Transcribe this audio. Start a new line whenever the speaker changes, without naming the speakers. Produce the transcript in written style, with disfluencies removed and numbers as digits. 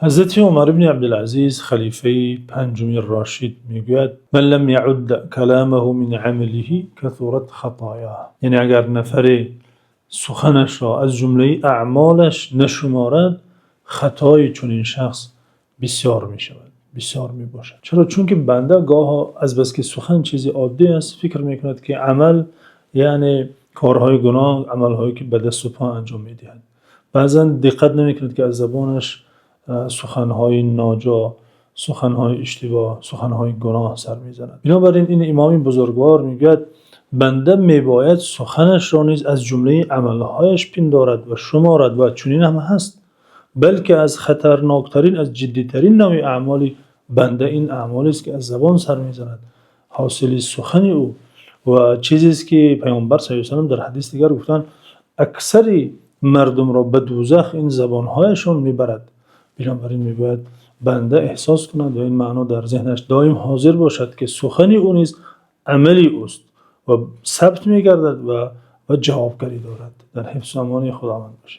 Ҳазрати Умар ибни Абдулазиз, халифаи панҷуми рошид, мегӯяд: «من لم يعد كلامه من عمله كثرت خطاياه». Яъне агар нафаре суханашро аз ҷумлаи аъмолаш нашуморад, хатои чунин шахс бисёр мешавад, бисёр мебошад. Чаро? Чунки банда гоҳе аз бас ки сухан чизи одӣ аст, фикр мекунад, ки амал яъне корҳои гуноҳ, амалҳое ки ба даст ва по анҷом медиҳад. Баъзан диққат намекунад, ки аз забонаш суханҳои ноҷо, суханҳои иштибоҳ, суханҳои гуноҳ сар мезанад. Бинобар ин ин имоми бузургвор мегӯяд: банда мебояд суханашро низ аз ҷумлаи амалҳояш пиндорад ва шуморад ва чунин ҳам ҳаст, балки аз хатарноктарин, аз ҷиддитарин навъи аъмоли банда ин аъмолест, ки аз забон сар мезанад, ҳосили сухани ӯ ва чизест, ки Паёмбар саллаллоҳу алайҳи васаллам дар ҳадиси дигар гуфтанд: аксари мардумро ба дӯзах ин забонҳояшон мебарад. Бинобар ин мебояд банда эҳсос кунад ва ин маъно дар зеҳнаш доим ҳозир бошад, ки сухани ӯ низ амали ӯст ва сабт мегардад ва ҷавобгарӣ дорад. Дар ҳифзу амони Худованд бошед.